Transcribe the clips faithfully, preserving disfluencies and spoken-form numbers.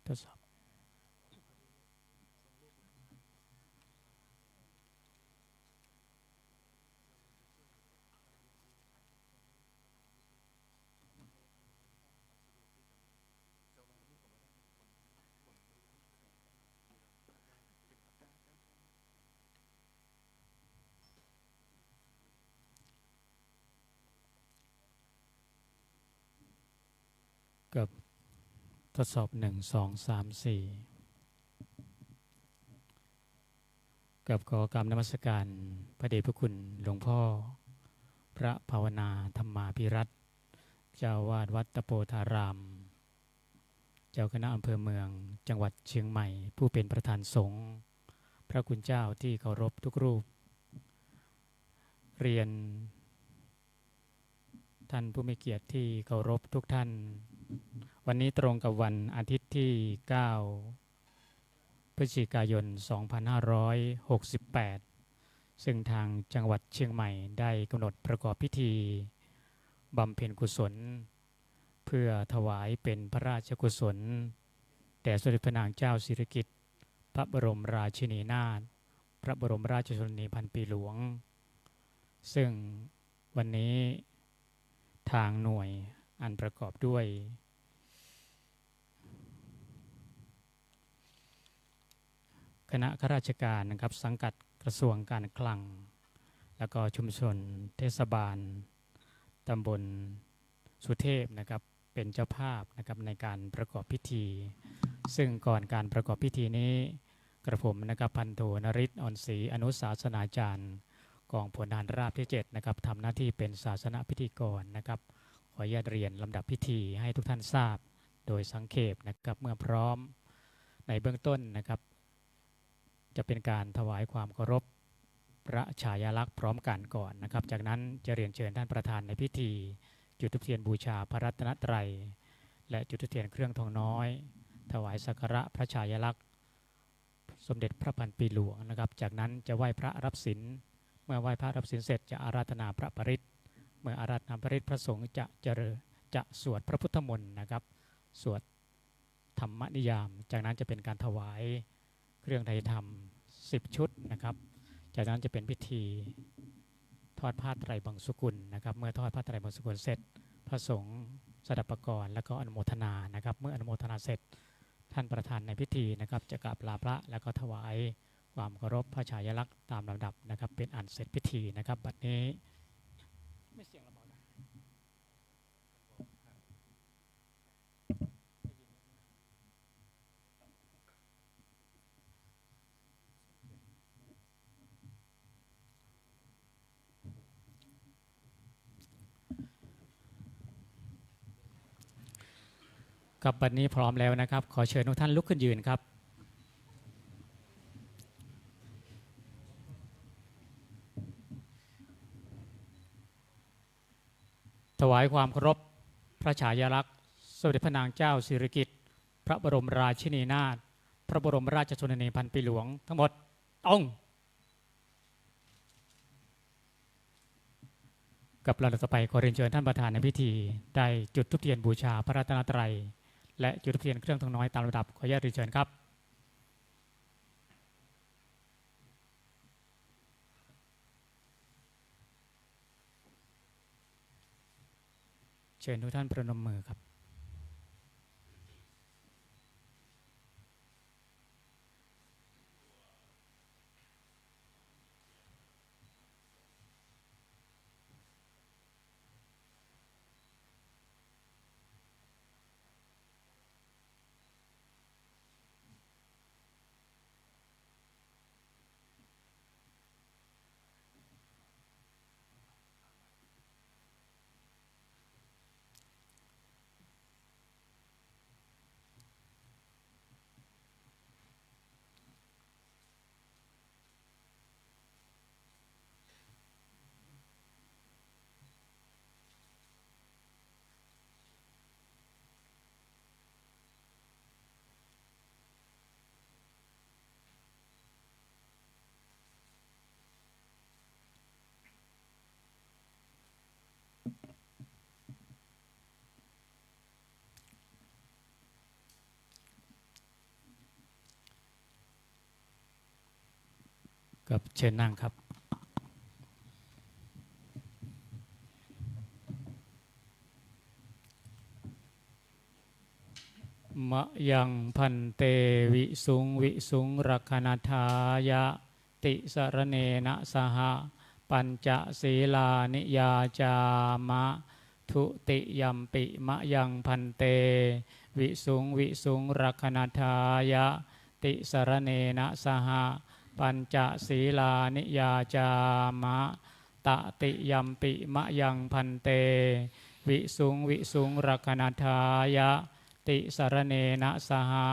ทดสอบ กับทดสอบ หนึ่ง สอง สาม สี่ กับขอกราบนมัสการพระเดชพระคุณหลวงพ่อ พระภาวนาธรรมาภิรัตน์ เจ้าอาวาสวัดตะโพธาราม เจ้าคณะอำเภอเมืองจังหวัดเชียงใหม่ ผู้เป็นประธานสงฆ์ พระคุณเจ้าที่เคารพทุกรูป เรียน ท่านผู้มีเกียรติที่เคารพทุกท่าน วันนี้ตรงกับวันอาทิตย์ที่ เก้า พฤศจิกายน สองพันห้าร้อยหกสิบแปด ซึ่งทางจังหวัดเชียงใหม่ได้กำหนดประกอบพิธีบำเพ็ญกุศล เพื่อถวายเป็นพระราชกุศล แด่สมเด็จพระนางเจ้าสิริกิติ์ พระบรมราชินีนาถ พระบรมราชชนนีพันปีหลวง ซึ่งวันนี้ทางหน่วยอันประกอบด้วย คณะข้าราชการนะครับ สังกัดกระทรวงการคลัง แล้วก็ชุมชนเทศบาลตำบลสุเทพนะครับ เป็นเจ้าภาพนะครับในการประกอบพิธี ซึ่งก่อนการประกอบพิธีนี้ กระผมนะครับ พันโทนฤทธิ์ อ่อนศรี อนุศาสนาจารย์ กองพลทหารราบที่ เจ็ด นะครับ ทำหน้าที่เป็นศาสนพิธีกรนะครับ ขออนุญาตเรียนลำดับพิธีให้ทุกท่านทราบโดยสังเขปนะครับ เมื่อพร้อม ในเบื้องต้นนะครับ จะเป็นการถวายความเคารพพระฉายาลักษณ์พร้อมกันก่อนนะครับ จากนั้นจะเรียนเชิญท่านประธานในพิธี จุดธูปเทียนบูชาพระรัตนตรัย และจุดธูปเทียนเครื่องทองน้อย ถวายสักการะพระฉายาลักษณ์สมเด็จพระพันปีหลวงนะครับ จากนั้นจะไหว้พระรับศีล เมื่อไหว้พระรับศีลเสร็จจะอาราธนาพระปริตร เมื่ออาราธนาปริตรพระสงฆ์จะเจริญ จะสวดพระพุทธมนต์นะครับ สวด ธรรมนิยาม จากนั้นจะเป็นการถวายเครื่องไทยธรรม สิบ ชุดนะครับ จากนั้นจะเป็นพิธีทอดผ้าไตรบังสุกุลนะครับ เมื่อทอดผ้าไตรบังสุกุลเสร็จ พระสงฆ์สดับปกรณ์ แล้วก็อนุโมทนานะครับ เมื่ออนุโมทนาเสร็จ ท่านประธานในพิธีนะครับ จะกราบลาพระ แล้วก็ถวายความเคารพพระฉายาลักษณ์ตามลำดับนะครับ เป็นอันเสร็จพิธีนะครับ บัดนี้ ไม่เสียงลำบากนะ ครับ บัดนี้พร้อมแล้วนะครับ ขอเชิญทุกท่านลุกขึ้นยืนครับ ถวายความเคารพพระฉายาลักษณ์สมเด็จพระนางเจ้าสิริกิติ์ พระบรมราชินีนาถ พระบรมราชชนนีพันปีหลวง ทั้งหมด ตรง กับลำดับต่อไป ขอเรียนเชิญท่านประธานในพิธี ได้จุดธูปเทียนบูชาพระรัตนตรัย และจุดธูปเทียนเครื่องทองน้อยตามลำดับ ขออนุญาตเรียนเชิญครับ เชิญทุกท่านประนมมือครับ ครับ เชิญนั่งครับ Mayaṃ bhante visuṃ visuṃ rakkhaṇatthāya tisaraṇena saha pañca sīlāni yācāma. Dutiyampi mayaṃ bhante visuṃ visuṃ rakkhaṇatthāya tisaraṇena saha pañca sīlāni yācāma. Tatiyampi mayaṃ bhante visuṃ visuṃ rakkhaṇatthāya tisaraṇena saha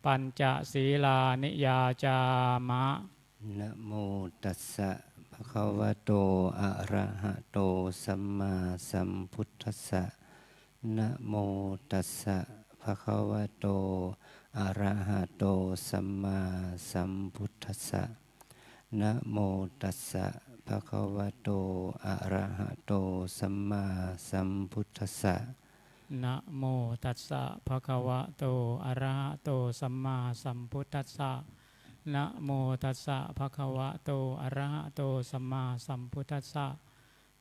pañca sīlāni yācāma. Namo tassa bhagavato arahato sammāsambuddhassa. Namo tassa bhagavato arahato sammāsambuddhassa. Namo tassa bhagavato arahato sammāsambuddhassa. Namo tassa bhagavato arahato sammāsambuddhassa. Namo tassa bhagavato arahato sammāsambuddhassa.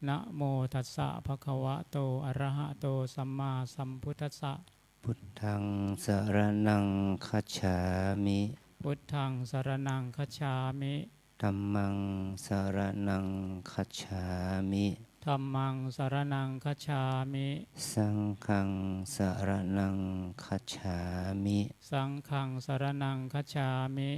Namo tassa bhagavato arahato sammāsambuddhassa. Buddhaṃ saraṇaṃ gacchāmi. Buddhaṃ saraṇaṃ gacchāmi. Dhammaṃ saraṇaṃ gacchāmi. Dhammaṃ saraṇaṃ gacchāmi. Saṅghaṃ saraṇaṃ gacchāmi. Saṅghaṃ saraṇaṃ gacchāmi.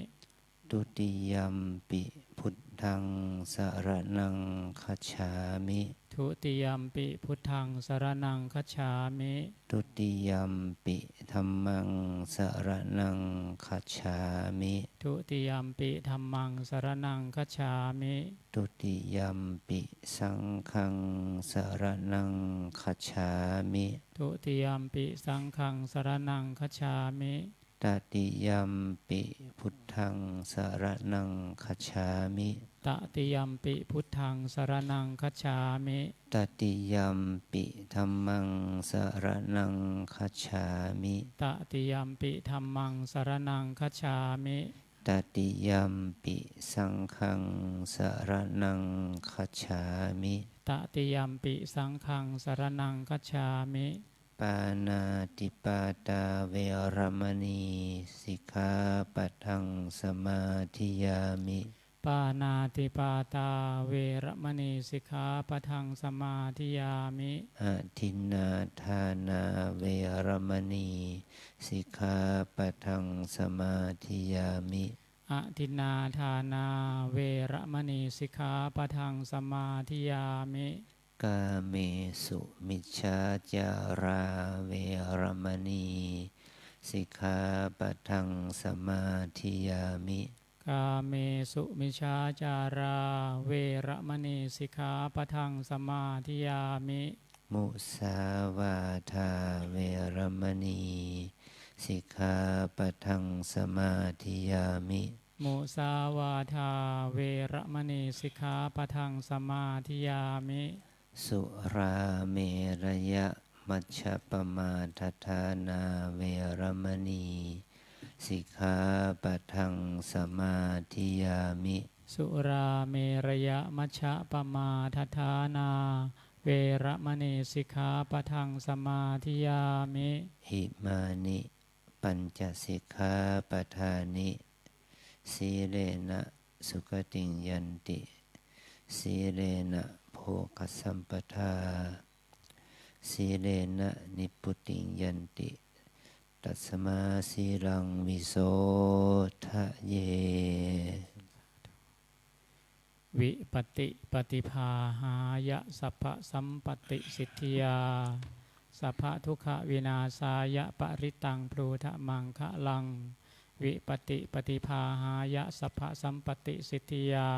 Dutiyampi buddhaṃ saraṇaṃ gacchāmi. Dutiyampi buddhaṃ saraṇaṃ gacchāmi. Dutiyampi dhammaṃ saraṇaṃ gacchāmi. Dutiyampi dhammaṃ saraṇaṃ gacchāmi. Dutiyampi saṅghaṃ saraṇaṃ gacchāmi. Dutiyampi saṅghaṃ saraṇaṃ gacchāmi. Tatiyampi buddhaṃ saraṇaṃ gacchāmi. Tatiyampi buddhaṃ saraṇaṃ gacchāmi. Tatiyampi dhammaṃ saraṇaṃ gacchāmi. Tatiyampi dhammaṃ saraṇaṃ gacchāmi. Tatiyampi saṅghaṃ saraṇaṃ gacchāmi. Tatiyampi saṅghaṃ saraṇaṃ gacchāmi. Pāṇātipātā veramaṇī sikkhāpadaṃ samādiyāmi. Pāṇātipātā veramaṇī sikkhāpadaṃ samādiyāmi. Adinnādānā veramaṇī sikkhāpadaṃ samādiyāmi. Adinnādānā veramaṇī sikkhāpadaṃ samādiyāmi. Kāmesu micchācārā veramaṇī sikkhāpadaṃ samādiyāmi. Kāmesu micchācārā veramaṇī sikkhāpadaṃ samādiyāmi. Musāvādā veramaṇī sikkhāpadaṃ samādiyāmi. Musāvādā veramaṇī sikkhāpadaṃ samādiyāmi. Surāmerayamajjapamādaṭṭhānā veramaṇī sikkhāpadaṃ samādiyāmi. Surāmerayamajjapamādaṭṭhānā veramaṇī sikkhāpadaṃ samādiyāmi. Imāni pañca sikkhāpadāni. Sīlena sugatiṃ yanti, sīlena bhogasampadā, sīlena nibbutiṃ yanti, tasmā sīlaṃ visodhaye. Vipattipaṭibāhāya sabbasampattisiddhiyā sabbadukkhavināsāya parittaṃ brūtha maṅgalaṃ. Vipattipaṭibāhāya sabbasampattisiddhiyā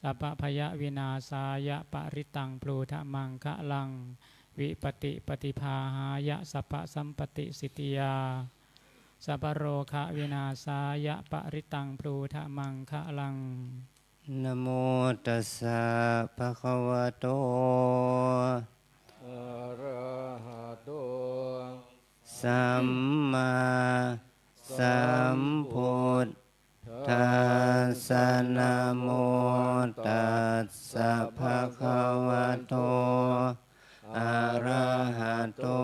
sabbabhayavināsāya parittaṃ brūtha maṅgalaṃ. Vipattipaṭibāhāya sabbasampattisiddhiyā sabbarogavināsāya parittaṃ brūtha maṅgalaṃ. Namo tassa bhagavato arahato sammāsambuddhassa. tassa. Namo tassa bhagavato arahato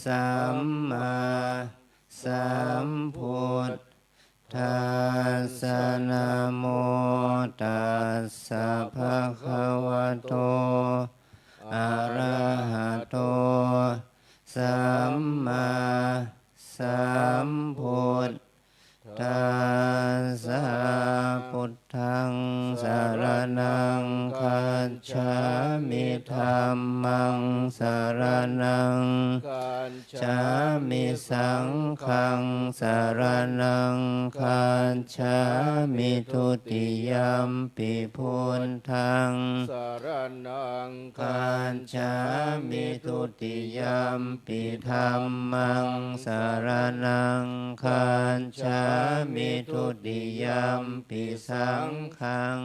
sammāsambuddhassa. Namo tassa bhagavato arahato sammāsambuddhassa. Buddhaṃ saraṇaṃ gacchāmi. Dhammaṃ saraṇaṃ gacchāmi. Saṅghaṃ saraṇaṃ gacchāmi. Dutiyampi buddhaṃ saraṇaṃ gacchāmi. Dutiyampi dhammaṃ saraṇaṃ gacchāmi. Dutiyampi saṅghaṃ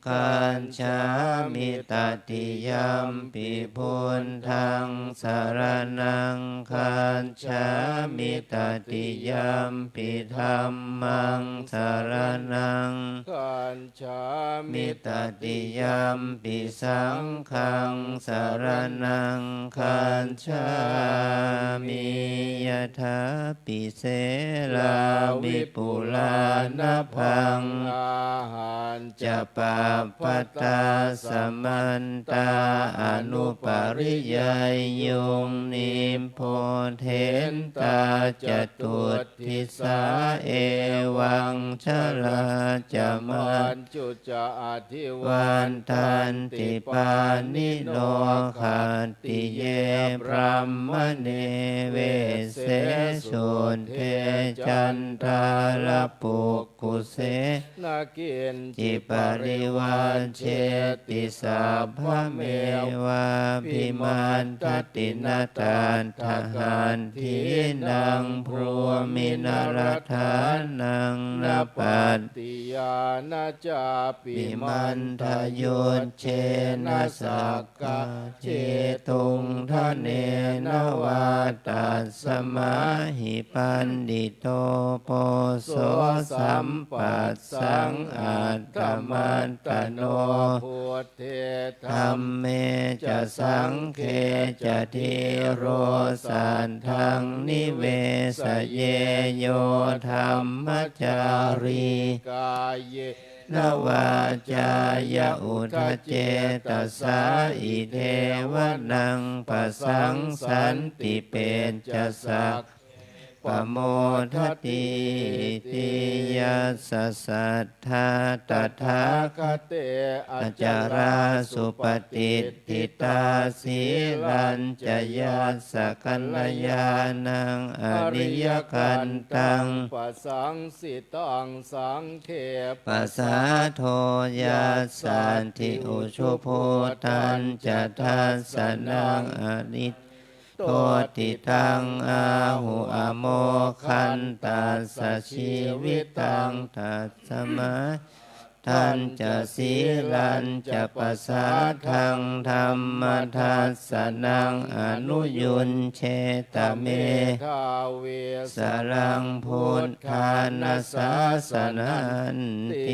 gacchāmi. Tatiyampi buddhaṃ saraṇaṃ gacchāmi. Tatiyampi dhammaṃ saraṇaṃ gacchāmi. Tatiyampi saṅghaṃ saraṇaṃ gacchāmi. Yathāpi selā vipulā nabhaṃ āhacca pabbataṃ samantā anupariyayyuṃ nibbothentā catuddi disā evaṃ jalā ca majjhu ca adhivattanti pāṇino khattiye brāhmaṇe vesse sudde caṇḍālapukkuse na kiñci parivajjeti sabbamevābhimaddati na tattha hatthīnaṃ brūmi na rathānaṃ na pattiyā na cāpi manthayujjhena sakkā jetuṃ dhanena vā. Tasmā hi paṇḍito poso sampassaṃ atthamattano buddhe dhamme ca saṅghe ca dhīro saddhaṃ nivesaye yo dhammacārī kāye na vācāya uda cetasā idheva naṃ pasaṃsanti pecca sagge pamodatīti. Yassa saddhā tathāgate acarā supatiṭṭhitā sīlañca yassa kalyāṇaṃ ariyakantaṃ pasaṃsi taṃ saṅghe pasādo yassatthi ujubhūtañca dassanaṃ aniccetoti taṃ āhu amoghantassa jīvitaṃ. Tasmā dañca sīlañca pasādaṃ dhammadassanaṃ anuyuñjetha medhāvī saraṃ buddhāna sāsananti.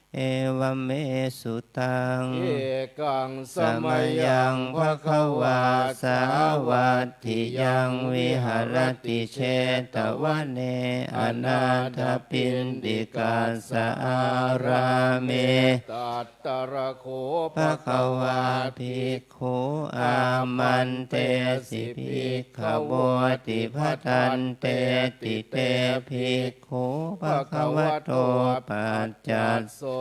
Evaṃ me sutaṃ. Ekaṃ samayaṃ bhagavā sāvatthiyaṃ viharati jetavane anāthapiṇḍikassa ārāme. Tatra kho bhagavā bhikkhū āmantesi bhikkhavoti. Bhadanteti te bhikkhū bhagavato paccassosuṃ.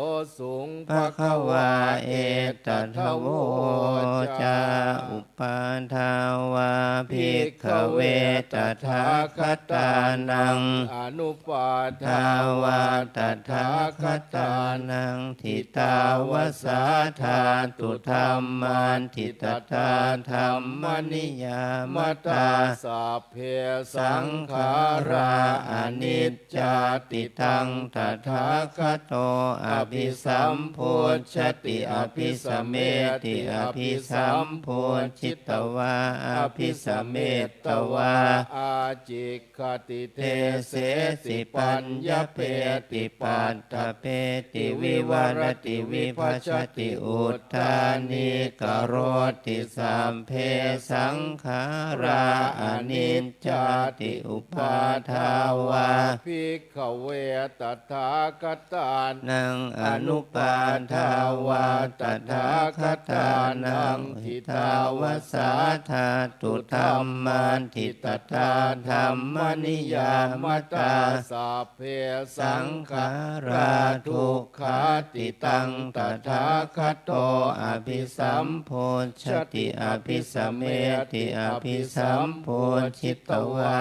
Bhagavā etadavoca. Uppādā vā bhikkhave tathāgatānaṃ. Anuppādā vā tathāgatānaṃ. Ṭhitāva sā dhātu dhammāṭṭhitatā dhammaniyāmatā. Sabbe saṅkhārā aniccāti. Taṃ tathāgato abhisambujjhati abhisameti. Abhisambujjhitvā abhisa sametvā ācikkhati desesi paññapeti paṭṭhapeti vivarati vibhajati uttānīkaroti sabbe saṅkhārā aniccāti. Uppādā vā bhikkhave tathāgatānaṃ anuppādā vā tathāgatānaṃ ṭhitāva sā dhātu dhammāti tathā dhammaniyāmatā sabbe saṅkhārā dukkhāti. Taṃ tathāgato abhisambujjhati abhisameti abhisambujjhitvā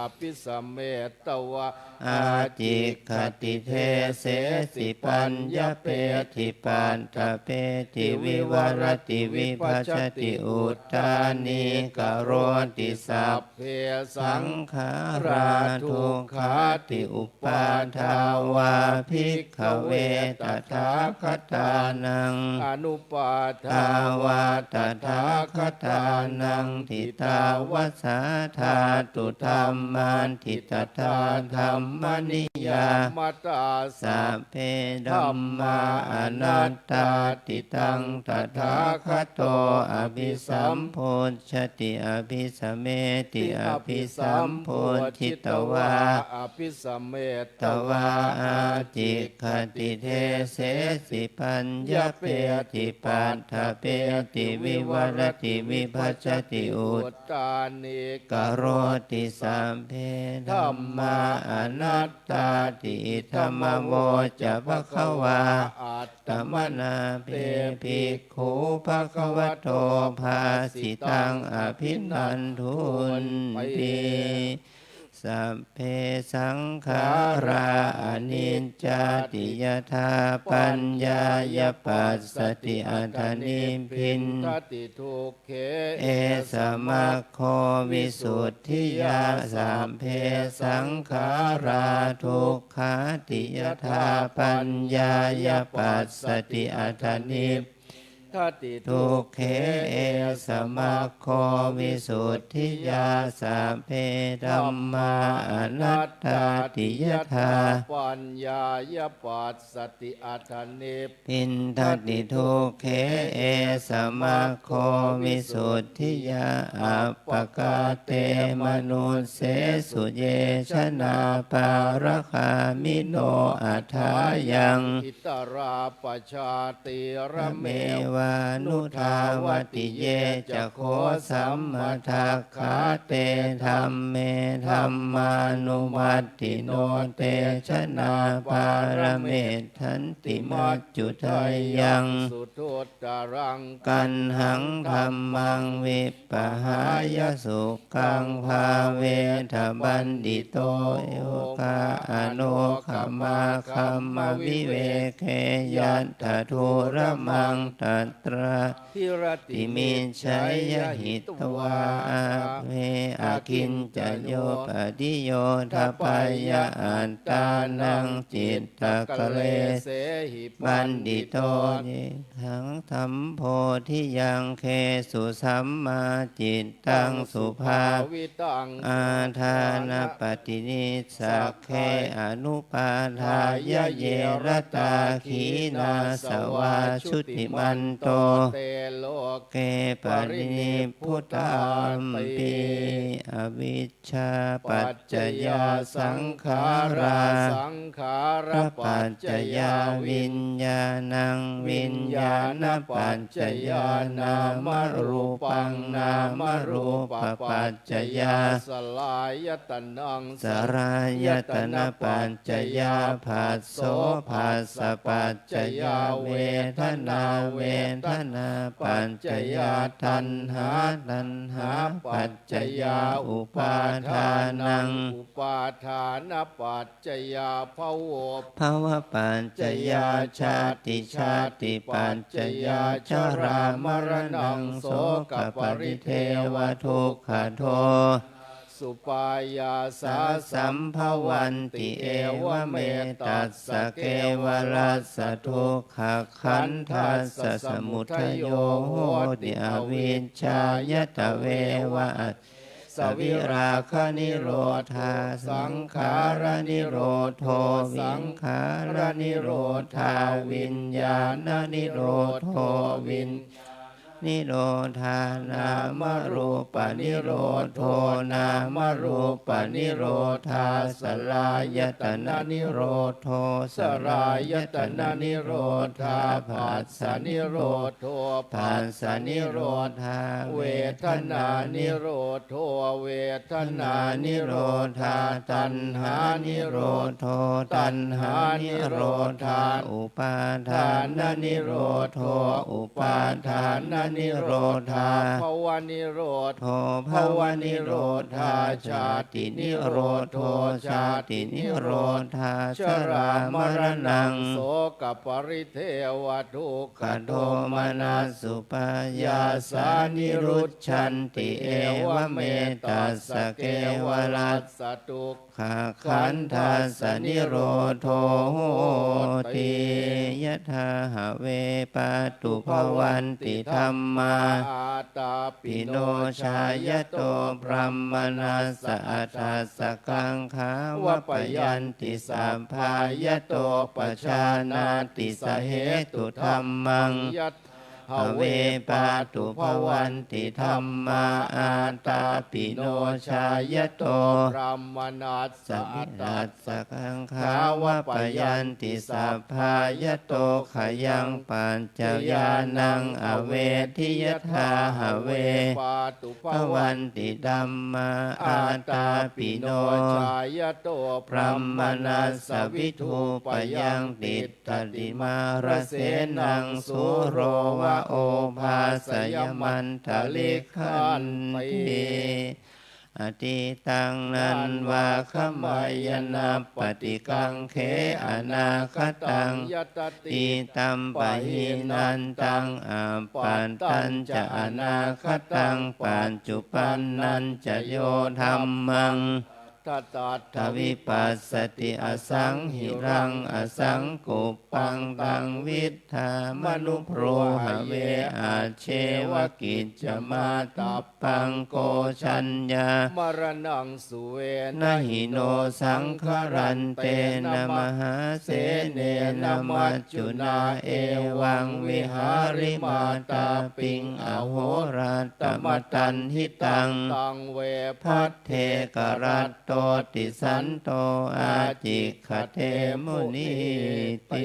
abhisametvā ācikkhati desesi paññapeti paṭṭhapeti vivarati vibhajati uttānīkaroti sabbe saṅkhārā dukkhāti. Uppādā vā bhikkhave tathāgatānaṃ anuppādā vā tathāgatānaṃ ṭhitāva sā dhātu dhammāti tathā dhammaniyāmatā sabbe dhammā anattāti. Taṃ tathāgato abhisambujjhati abhisameti abhisambujjhitvā abhisametvā ācikkhati desesi paññapeti paṭṭhapeti vivarati vibhajati uttānīkaroti sabbe dhammā anattāti. Idamavoca bhagavā. Attamanā te bhikkhū bhagavato bhāsitaṃ abhinandunti. Sabbe saṅkhārā aniccāti yadā paññāya passati. Atha nibbindati dukkhe esa maggo visuddhiyā. Sabbe saṅkhārā dukkhāti yadā paññāya passati. Atha nibbindati dukkhe esa maggo visuddhiyā. Sabbe dhammā anattāti yadā paññāya passati. Atha nibbindati dukkhe esa maggo visuddhiyā. Appakā te manussesu ye janā pāragāmino athāyaṃ pitarā pajātīramevānudhāvati ye ca kho sammadakkhā te dhamme dhammānuvattino te janā pāramedhanti maccudheyyaṃ suduttaraṃ. Kaṇhaṃ dhammaṃ vippahāya sukhaṃ bhāvetha paṇḍito yo kāno kamākamma viveke yattha dūramaṃ tatra viratimicceyya hitvā āphe akiñcañño paṭiyodapeyya attānaṃ cittakallesehi paṇḍito ye taṃ sambodhiyaṃ khesu sammā cittaṃ subhāvitaṃ ādānapaṭinissagge anupādāya ye ratā khīṇāsavā jutimanto te loke pariṇibbutampi. Avijjāpaccayā saṅkhārā saṅkhārapaccayā viññāṇaṃ viññāṇapaccayā nāmarūpaṃ nāmarūpapaccayā saḷāyatanaṃ saḷāyatanapaccayā phasso phassapaccayā vedanā vedanāpaccayā taṇhā taṇhāpaccayā uppādānaṃ uppādānapaccayā bhavo bhavapaccayā jāti jātipaccayā jarāmaraṇaṃ sokaparidevadukkhadomanas upāyāsā sambhavanti. Evametass kevalassa dukkhakkhandhassa samudayo hoti avijjāya tveva at virāganirodho saṅkhāranirodho viññāṇanirodho viññāṇanirodhā nāmarūpanirodho nāmarūpanirodhā saḷāyatananirodho saḷāyatananirodhā phassanirodho phassanirodhā vedanānirodho vedanānirodhā taṇhānirodho taṇhānirodhā upādānanirodho upādānanirodhā bhavanirodho bhavanirodhā jātinirodho jātinirodhā jarāmaraṇaṃ sokaparidevadukkhadomanassupāyāsā nirujjhanti evametass kevalassa dukkhakhandhassa nirodho hoti. Yathā have pātubhavanti dhammā ātāpino jāyato brāhmaṇassa athassa kaṅkhā vapayanti sabbā yato pajānāti sahetu dhammaṃ. Yathā have pātubhavanti dhammā ātāpino jāyato brāhmaṇassa athassa kaṅkhā vapayanti sabbā yato khayaṃ paccayānaṃ avedhi. Yathā have pātubhavanti dhammā ātāpino jāyato brāhmaṇassa vidhūpayaṃ tiṭṭhati mārasenaṃ sūro va obhāsayamantalikkhanti. Atītaṃ nānvāgameyya nappaṭikaṅkhe anāgataṃ. Yadattītaṃ pahīnantaṃ appattañca anāgataṃ paccuppannañca yo dhammaṃ tattha tattha vipassati asaṃhiraṃ asaṅkuppaṃ taṃ viddhā manubrūhave. Ajjeva kiccamātappaṃ ko jaññā maraṇaṃ suve. Na hi no saṅgarantena mahāsenena maccunā evaṃ vihārimātāpiṃ ahorattamatanditaṃ taṃ ve bhaddekarattoti santo ācikkhate munīti.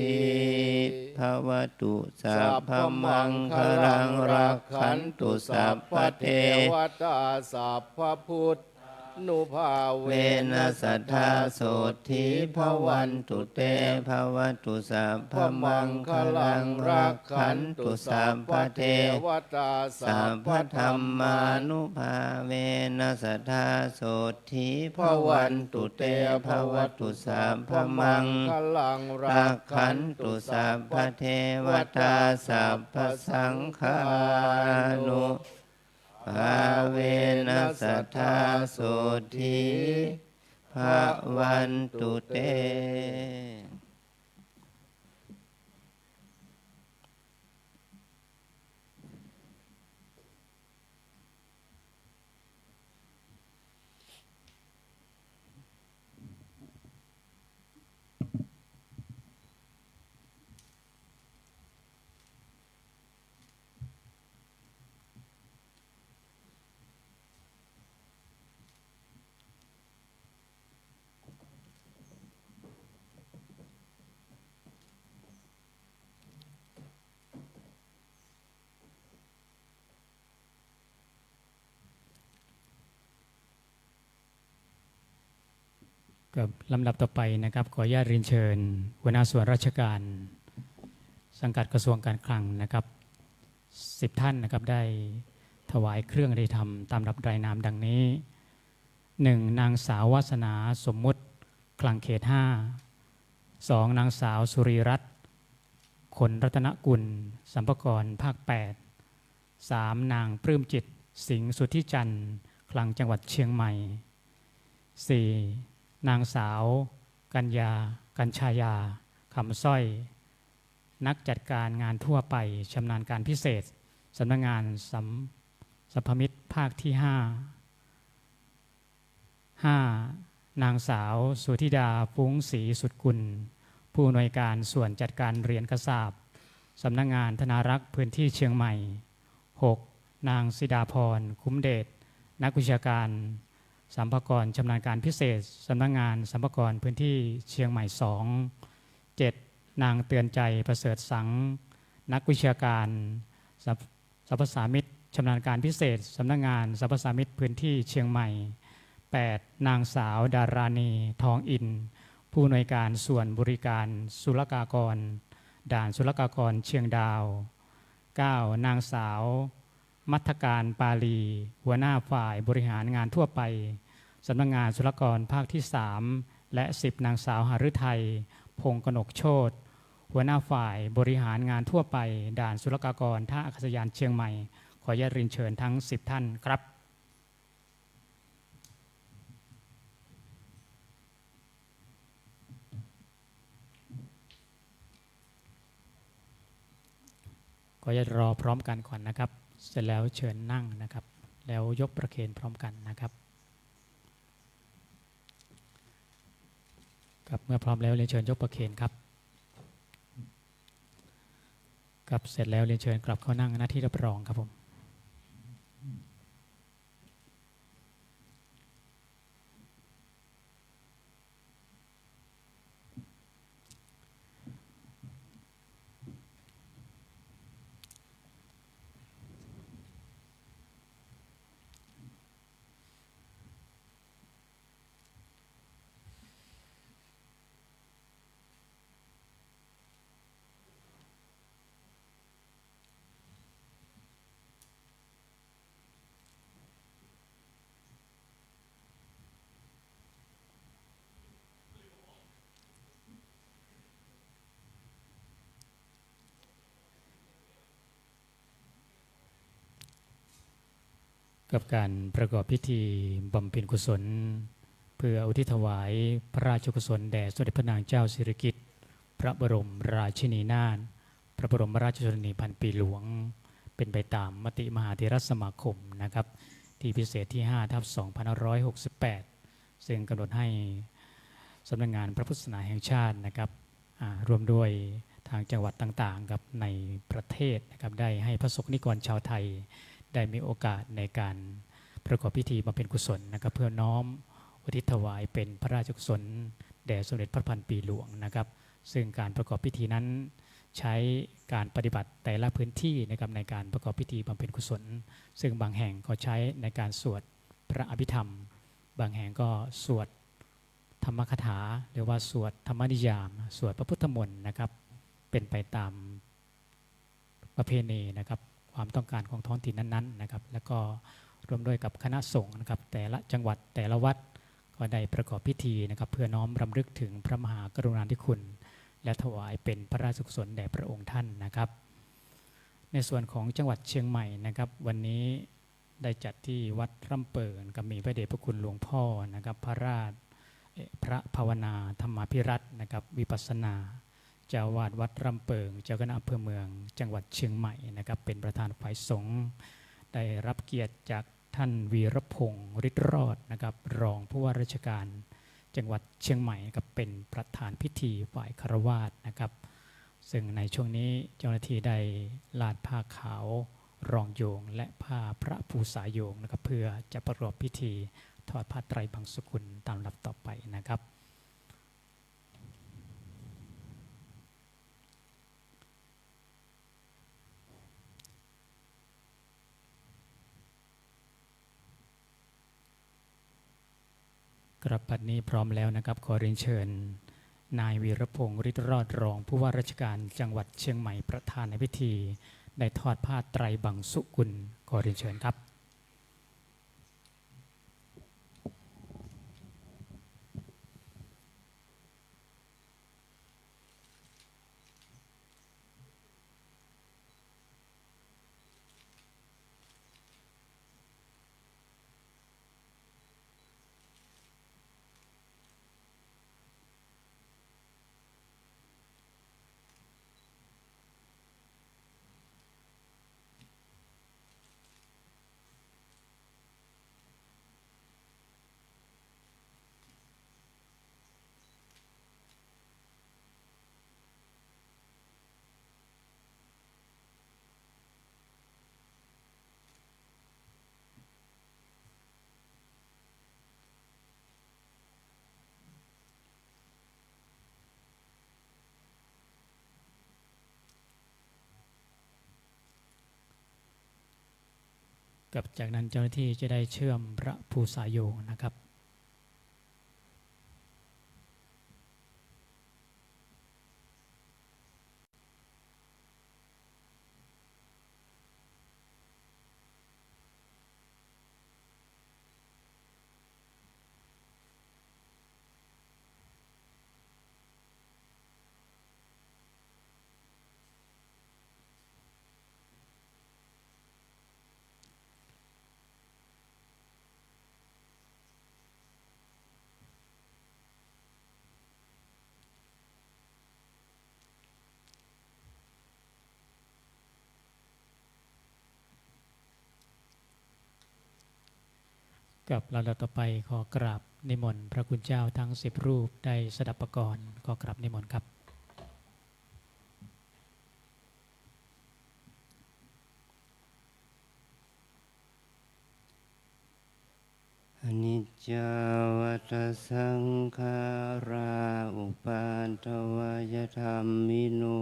Bhavatu sabbamaṅgalaṃ rakkhantu sabbadevatā sabbabuddhānubhāvena sadā sotthī bhavantu te. Bhavatu sabbamaṅgalaṃ rakkhantu sabbadevatā sabbadhammānubhāvena sadā sotthī bhavantu te. Bhavatu sabbamaṅgalaṃ rakkhantu sabbadevatā sabbasaṅghānubhāvena sadā sotthī bhavantu te. ครับ ลำดับต่อไปนะครับ ขออนุญาตเรียนเชิญหัวหน้าส่วนราชการสังกัดกระทรวงการคลังนะครับ สิบท่านนะครับ ได้ถวายเครื่องไทยธรรมตามลำดับรายนามดังนี้ หนึ่ง นางสาววาสนา สมมุติ คลังเขตห้า สอง นางสาวสุรีรัตน์ ขนรัตนกุล สรรพากร ภาคแปด สาม นางปลื้มจิต สิงห์สุทธิจันทร์ คลังจังหวัดเชียงใหม่ สี่ นางสาวกัญญา กัญชายา คำสร้อย นักจัดการงานทั่วไป ชำนาญการพิเศษ สำนักงานสัม สรรพมิตรภาคที่ห้า ห้า นางสาวสุธิดา ฟุ้งศรีสุดกุล ผู้อำนวยการส่วนจัดการเหรียญกระสาบ สำนักงานธนารักษ์พื้นที่เชียงใหม่ หก นางสิดาพร คุ้มเดช นักวิชาการสรรพากรชำนาญการพิเศษ สำนักงานสรรพากรพื้นที่เชียงใหม่ สอง เจ็ด นางเตือนใจ ประเสริฐสัง นักวิชาการสรรพ สรรพสามิตชำนาญการพิเศษ สำนักงานสรรพสามิตพื้นที่เชียงใหม่ แปด นางสาวดาราณี ทองอิน ผู้อำนวยการส่วนบริการศุลกากร ด่านศุลกากรเชียงดาว เก้า นางสาว มัทการ ปาลี หัวหน้าฝ่ายบริหารงานทั่วไป สำนักงานศุลกากรภาคที่ สาม และ สิบ นางสาวหฤทัย พงษ์กนกโชติ หัวหน้าฝ่ายบริหารงานทั่วไป ด่านศุลกากรท่าอากาศยานเชียงใหม่ ขออนุญาตเรียนเชิญทั้ง สิบ ท่านครับ ขออนุญาตรอพร้อมกันก่อนนะครับ เสร็จแล้วเชิญนั่งนะครับ แล้วยกประเคนพร้อมกันนะครับ ครับ เมื่อพร้อมแล้วเรียนเชิญยกประเคนครับ ครับ เสร็จแล้วเรียนเชิญกลับเข้านั่งหน้าที่รับรองครับผม กับการประกอบพิธีบำเพ็ญกุศล เพื่ออุทิศถวายพระราชกุศลแด่สมเด็จพระนางเจ้าสิริกิติ์ พระบรมราชินีนาถ พระบรมราชชนนีพันปีหลวง เป็นไปตามมติมหาเถรสมาคมนะครับ ที่พิเศษที่ ห้าทับสองพันห้าร้อยหกสิบแปด ซึ่งกำหนดให้สำนักงานพระพุทธศาสนาแห่งชาตินะครับ อ่า ร่วมด้วยทางจังหวัดต่างๆครับ ในประเทศนะครับ ได้ให้พระสงฆ์นิกรชาวไทย ได้มีโอกาสในการประกอบพิธีบำเพ็ญกุศลนะครับ เพื่อน้อมอุทิศถวายเป็นพระราชกุศลแด่สมเด็จพระพันปีหลวงนะครับ ซึ่งการประกอบพิธีนั้นใช้การปฏิบัติแต่ละพื้นที่นะครับ ในการประกอบพิธีบำเพ็ญกุศล ซึ่งบางแห่งก็ใช้ในการสวดพระอภิธรรม บางแห่งก็สวดธรรมคาถา หรือว่าสวดธรรมนิยาม สวดพระพุทธมนต์นะครับ เป็นไปตามประเพณีนะครับ ความต้องการของท้องถิ่นนั้นๆนะครับ แล้วก็ร่วมด้วยกับคณะสงฆ์นะครับ แต่ละจังหวัดแต่ละวัดก็ได้ประกอบพิธีนะครับ เพื่อน้อมรำลึกถึงพระมหากรุณาธิคุณ และถวายเป็นพระราชกุศลแด่พระองค์ท่านนะครับ ในส่วนของจังหวัดเชียงใหม่นะครับ วันนี้ได้จัดที่วัดร่ำเปิงนะครับ มีพระเดชพระคุณหลวงพ่อนะครับ พระราช เอ่อ พระภาวนาธรรมาภิรัตน์นะครับ วิปัสสนา เจ้าอาวาสวัดร่ำเปิง เจ้าคณะอำเภอเมือง จังหวัดเชียงใหม่นะครับ เป็นประธานฝ่ายสงฆ์ ได้รับเกียรติจากท่านวีรพงษ์ ฤทธิ์รอดนะครับ รองผู้ว่าราชการจังหวัดเชียงใหม่นะครับ เป็นประธานพิธีฝ่ายฆราวาสนะครับ ซึ่งในช่วงนี้เจ้าหน้าที่ได้ลาดผ้าขาวรองโยง และผ้าพระภูษาโยงนะครับ เพื่อจะประกอบพิธีทอดผ้าไตรบังสุกุลตามลำดับต่อไปนะครับ ครับ บัดนี้พร้อมแล้วนะครับ ขอเรียนเชิญนายวีรพงษ์ ฤทธิ์รอด รองผู้ว่าราชการจังหวัดเชียงใหม่ ประธานในพิธี ได้ทอดผ้าไตรบังสุกุล ขอเรียนเชิญครับ ครับ จากนั้นเจ้าหน้าที่จะได้เชื่อมพระภูษาโยงนะครับ ครับ ลำดับต่อไปขอกราบนิมนต์พระคุณเจ้าทั้งสิบรูปได้สดับปกรณ์ ขอกราบนิมนต์ครับ Aniccā vata saṅkhārā uppādavayadhammino,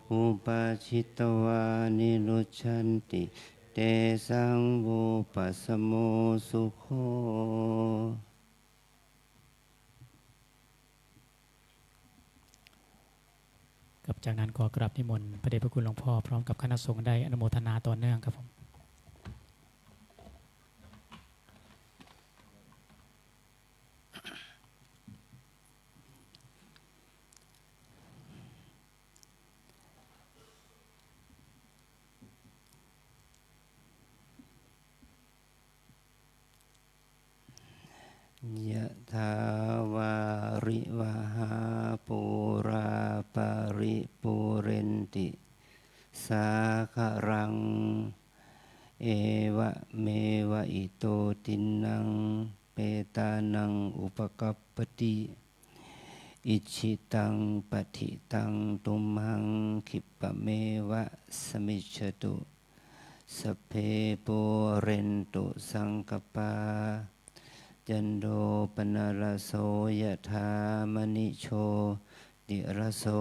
uppajjitvā nirujjhanti, tesaṃ vūpasamo sukho. ครับ จากนั้นขอกราบนิมนต์พระเดชพระคุณหลวงพ่อพร้อมกับคณะสงฆ์ได้อนุโมทนาต่อเนื่องครับผม Yathā vārivahā pūrā paripūrenti sāgaraṃ, evameva ito dinnaṃ petānaṃ upakappati. Icchitaṃ patthitaṃ tumhaṃ khippameva samijjhatu. Sabbe pūrentu saṅkappā, cando paṇṇaraso yathā, maṇi jotiraso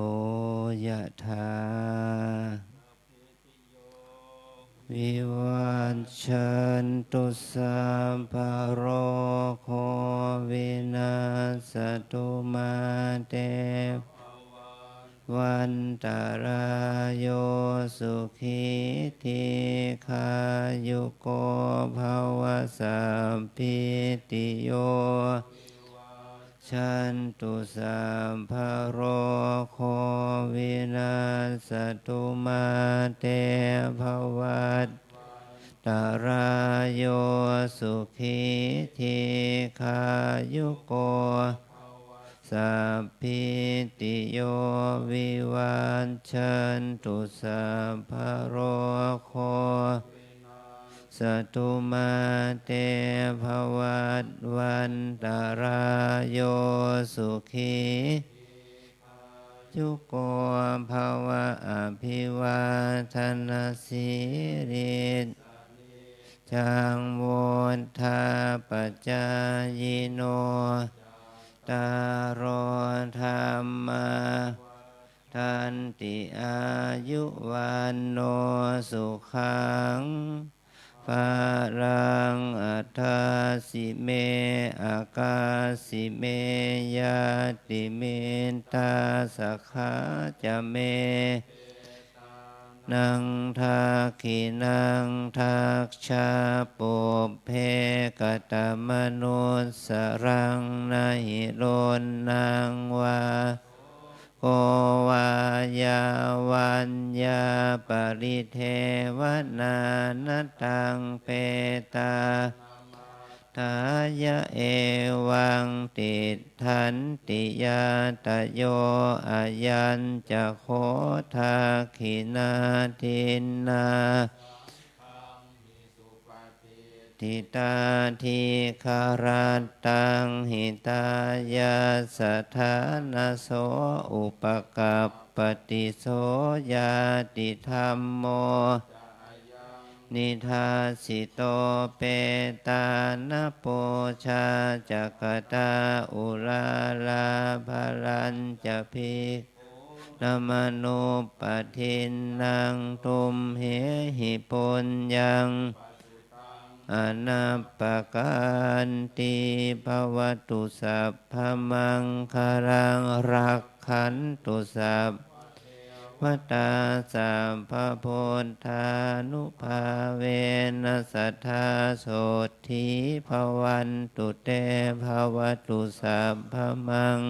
yathā. Vivajjantu sabbarogo vinassatu, mā te bhavatvantarāyo, sukhī dīghāyuko bhava. Sabbītiyo vivajjantu sabbarogo vinassatu, mā te bhavatvantarāyo, sukhī dīghāyuko. Sabbītiyo vivajjantu sabbarogo vinassatu, mā te bhavatvantarāyo, sukhī dīghāyuko bhava. Abhivādanasīlissa niccaṃ vuḍḍhāpacāyino, cattāro dhammā vaḍḍhanti, āyu vaṇṇo sukhaṃ balaṃ. Adāsi me akāsi me ñātimittā, sakhā ca me petānaṃ dakkhiṇaṃ dajjā, pubbe katamanussaraṃ. Na hi ruṇṇaṃ vā ko vā yā vaññā paridevanā, na taṃ petānamatthāya evaṃ tiṭṭhanti ñātayo. Ayañca kho dakkhiṇā dinnā ṭhitā dīgharattaṃ hitāyassa ṭhānaso upakappati. So ñātidhammo ca ayaṃ nidassito, petāna pūjā ca katā uḷārā, balañca bhikkhūnamanuppadinnaṃ, tumhehi puññaṃ anappakaānti. Bhavatu sabbamaṅgalaṃ, rakkhantu sabbadevatā, sabbabuddhānubhāvena sadā sotthī bhavantu te. Bhavatu sabbamaṅgalaṃ,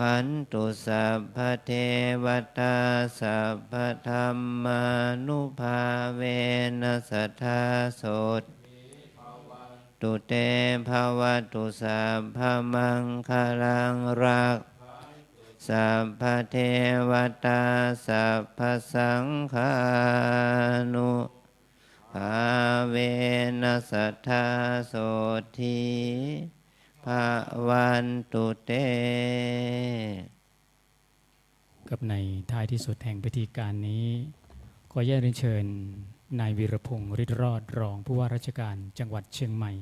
rakkhantu sabbadevatā, sabbadhammānubhāvena sadā sotthī bhavantu te. Bhavatu sabbamaṅgalaṃ, rakkhantu sabbadevatā, sabbasaṅghānubhāvena sadā sotthī bhavantu te. ครับ ในท้ายที่สุดแห่งพิธีการนี้ ขออนุญาตเรียนเชิญนายวีรพงษ์ ฤทธิ์รอด รองผู้ว่าราชการจังหวัดเชียงใหม่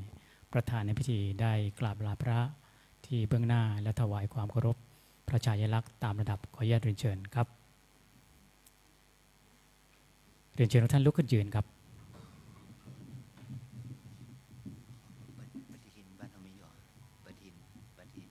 ประธานในพิธีได้กราบลาพระที่เบื้องหน้า และถวายความเคารพพระฉายาลักษณ์ตามลำดับ ขออนุญาตเรียนเชิญครับ เรียนเชิญทุกท่านลุกขึ้นยืนครับ ปฏิทินบ้านเรามีอยู่เหรอ ปฏิทิน ปฏิทิน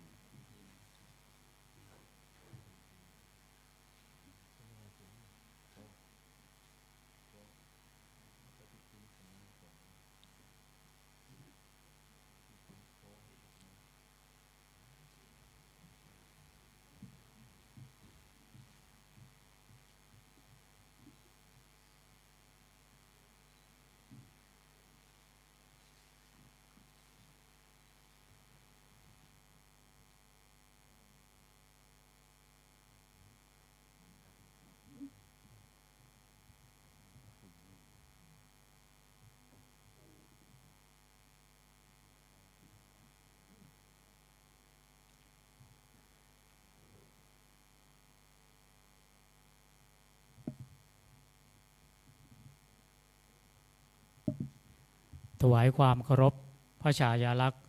ถวายความเคารพพระฉายาลักษณ์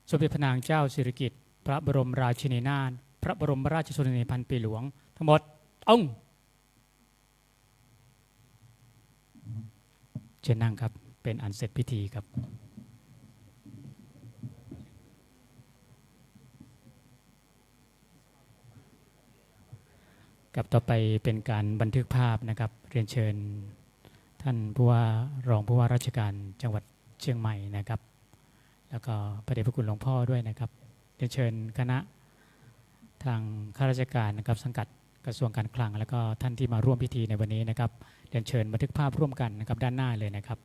สมเด็จพระนางเจ้าสิริกิติ์ พระบรมราชินีนาถ พระบรมราชชนนีพันปีหลวง ทั้งหมด ตรง เชิญนั่งครับ เป็นอันเสร็จพิธีครับ ครับ ต่อไปเป็นการบันทึกภาพนะครับ เรียนเชิญท่านผู้ว่า รองผู้ว่าราชการจังหวัดเชียงใหม่นะครับ แล้วก็พระเดชพระคุณหลวงพ่อด้วยนะครับ เรียนเชิญคณะทางข้าราชการนะครับ สังกัดกระทรวงการคลัง แล้วก็ท่านที่มาร่วมพิธีในวันนี้นะครับ เรียนเชิญบันทึกภาพร่วมกันนะครับ ด้านหน้าเลยนะครับ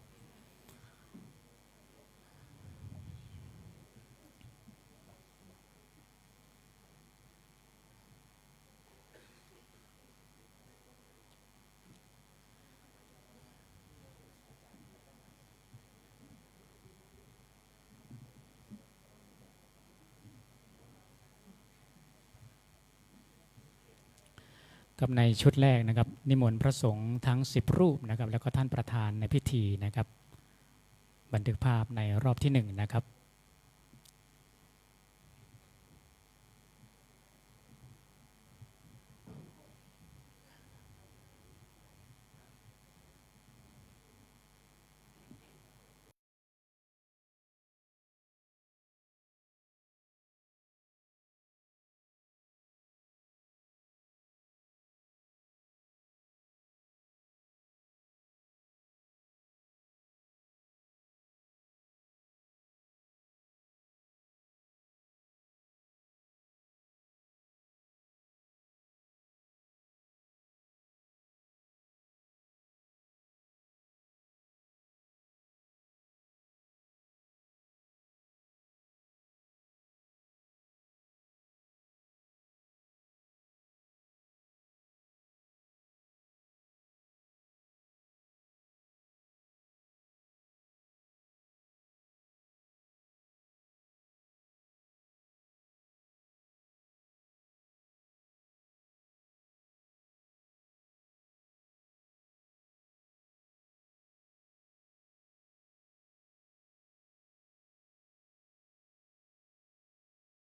ครับ ในชุดแรกนะครับ นิมนต์พระสงฆ์ทั้งสิบรูปนะครับ แล้วก็ท่านประธานในพิธีนะครับ บันทึกภาพในรอบที่หนึ่งนะครับ